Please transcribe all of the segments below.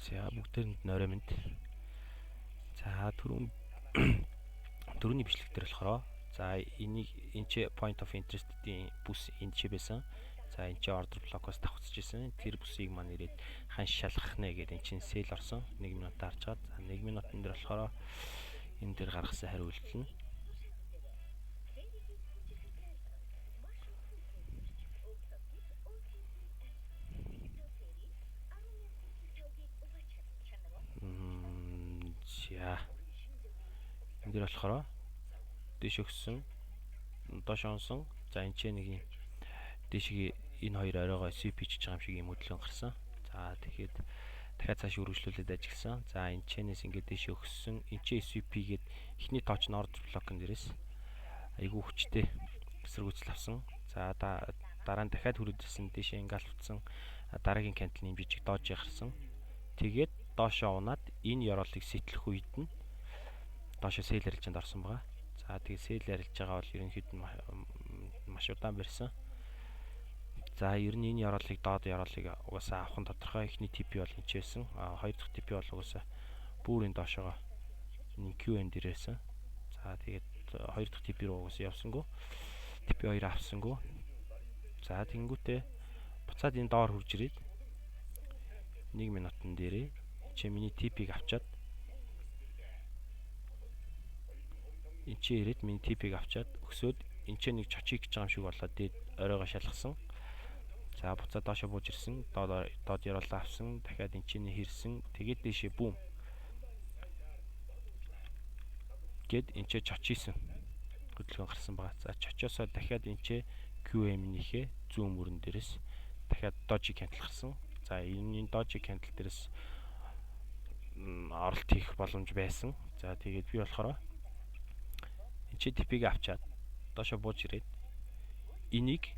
За, бүгдээрэнд нь орой мэнд. За, түрүүний бичлэг дээр болохоор за энийг энэ чи point of interest-ийн бүс энэ чи байсан. За, энэ чи order block-оос давхцаж исэн. Тэр бүсийг маань ирээд ханш шалгах нэ гэдэг энэ чинь sell орсон. 1 минут дарж чад. За, 1 минутын дээр болохоор энэ дээр гаргасан хариу үйлдэл нь за, энэ дээр болохоор дээш өгсөн, доош онсон. За, энэ ч нэг юм дээшгээ энэ хоёр оройгоо sweep хийж байгаа юм шиг юм хөдөлгөөн гарсан. За, тэгэхэд дахиад цааш үргэлжлүүлээд ажилласан. За, энэ чэнэс ингээд дээш өгсөн. Энэ ч sweep хийгээд эхний тооч нь order block-ын дээрээс айгүй хүчтэй эсэргүүцэл авсан. За, дараа нь дахиад хүрээд ирсэн, дээшээ engulf-сан, дараагийн candle нэм жижиг доош гарсан. Тэгээд доошоо унаад энэ ёроолыг сэтлэх үед нь доошоо sell арилжаанд орсон байгаа. За, тэгээд sell арилж байгаа бол ерөнхийд нь маш удаан барьсан. За, ер нь энэ ёроолыг, доод ёроолыг угаасаа авах нь тодорхой. Эхний TP бол энэ ч байсан. А хоёр дахь TP бол угаасаа бүр энэ доошоогоо энэ QN дээр байсан. За, тэгээд хоёр дахь TP руу угаасаа явсангүй. TP 2 авсангүй. За, тэгэнгүүтээ буцаад энэ доор хурж ирээд 1 минутан дээрээ чи миний TP-г авчаад, энэ чи ирээд миний TP-г авчаад өксөөд энэ чи нэг CHoCH гэж байгаа юм шиг болоод дээд оройгоо шалгасан. За, буцаад доошо бууж ирсэн. Доод доод ёроолоо авсан. Дахиад энэ чиний хэрсэн. Тэгээд дээшээ бүүм. Гэд энэ чи CHoCH исэн хөдөлгөөн гарсан байгаа. За, CHoCH-оосоо дахиад энэ чи QM-нийхээ зүүн мөрөн дээрээс дахиад doji candle гарсан. За, энэ doji candle дээрээс оролт хийх боломж байсан. За, тэгээд би болохоор энэ чи TP-г авчаад доошо бууж ирээд энийг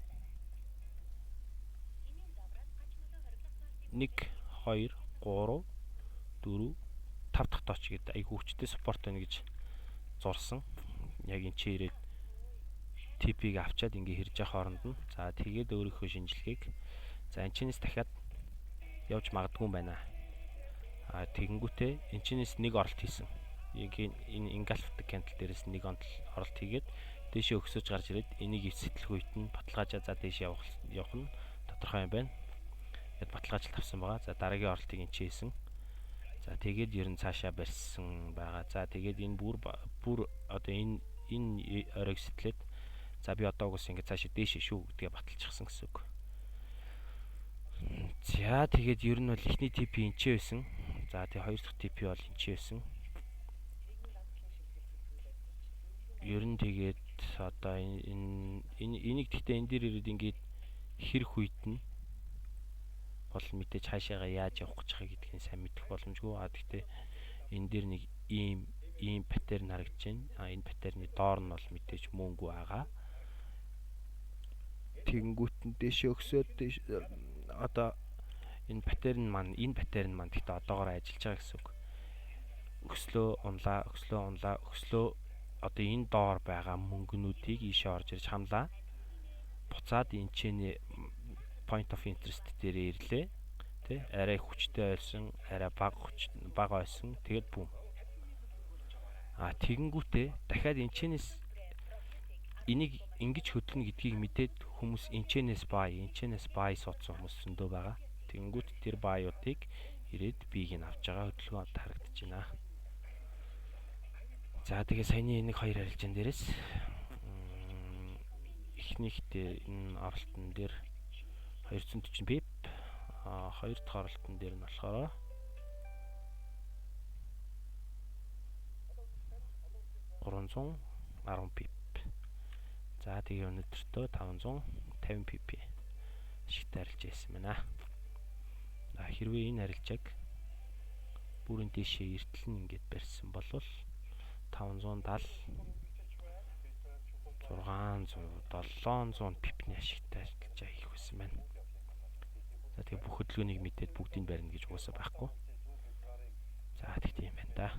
1 2 3 4 5 дахь тооч гэдэг айгүй хүчтэй support байна гэж зурсан. Яг энэ чи ирээд TP-г авчаад ингээ хэрж явах хооронд нь за тэгээд өөрийнхөө шинжилгээг за энэ чинээс дахиад явж магадгүй юм байна. А тэгэнгүүтээ энэ чинээс нэг оролт хийсэн. Яг энэ engulf-даг candle дээрээс нэг оролт хийгээд дээшээ өксөж гарч ирээд энийг сэтлэх үед нь баталгаажаа за дээшээ явах нь тодорхой юм байна. Тэгэд баталгаачлалт авсан байгаа. За, дараагийн оролтыг энэ хийсэн. За, тэгээд ер нь цаашаа барьсан байгаа. За, тэгээд энэ бүр бүр одоо энэ оройг сэтлээд за би одоо угсаа ингэ цаашаа дээшээ шүү гэдгээ баталчихсан гэсэн үг. За, тэгээд ер нь бол эхний TP энэ ч байсан. За, тэгээд хоёр дахь TP бол энэ ч байсан. Ер нь тэгээд одоо энэ энэ энийг гэхдээ энэ дээр ирээд ингээд хэрэх үед нь бол мэдээж хаашаага яаж явах гэж байгаа гэдгийг сайн мэдэх боломжгүй. А гэхдээ энэ дээр нэг ийм pattern харагдаж байна. А энэ pattern-ы доор нь бол мэдээж мөнгө байгаа. Тэгэнгүүт нь дээшээ өксөөд одоо энэ pattern маань гэхдээ одоогоор ажиллаж байгаа гэсэн үг. Өкслөө унлаа, өкслөө унлаа, өкслөө одоо энэ доор байгаа мөнгөнүүдийг ийшээ орж ирж хамлаа. Буцаад энэ чиний point of interest дээр ирлээ. Тэ, арай хүчтэй ойсон, арай бага хүч бага ойсон. Тэгээд бүүм. А тэгэнгүүтээ дахиад энэ чинээс энийг ингэж хөдлөнө гэдгийг мэдээд хүмүүс энчэнээс buy, энчэнээс buy суудсан хүмүүс зөндөө байгаа. Тэгэнгүүт тэр buy-уудыг ирээд бийг нь авч байгаа хөдөлгөөн одоо харагдаж байна. За, тэгээ саяны нэг хоёр арилжаан дээрээс эхнийхтэй энэ оролтон дээр 240 pip, а хоёр дахь оролтон дээр нь болохоор 310 pip. За, тэгээ өнөөдөртөө 550 pip ашигтай арилж байсан байна. За, хэрвээ энэ арилжааг бүрэн дээшээ эртэл нь ингээд барьсан бол 570 600 700 pip-ний ашигтай арилжаа хийх байсан байна. За, тэгээ бүх хөдөлгөөнийг мэдээд бүгдийг барина гэж угаасаа байхгүй. За, тэгт юм байна да.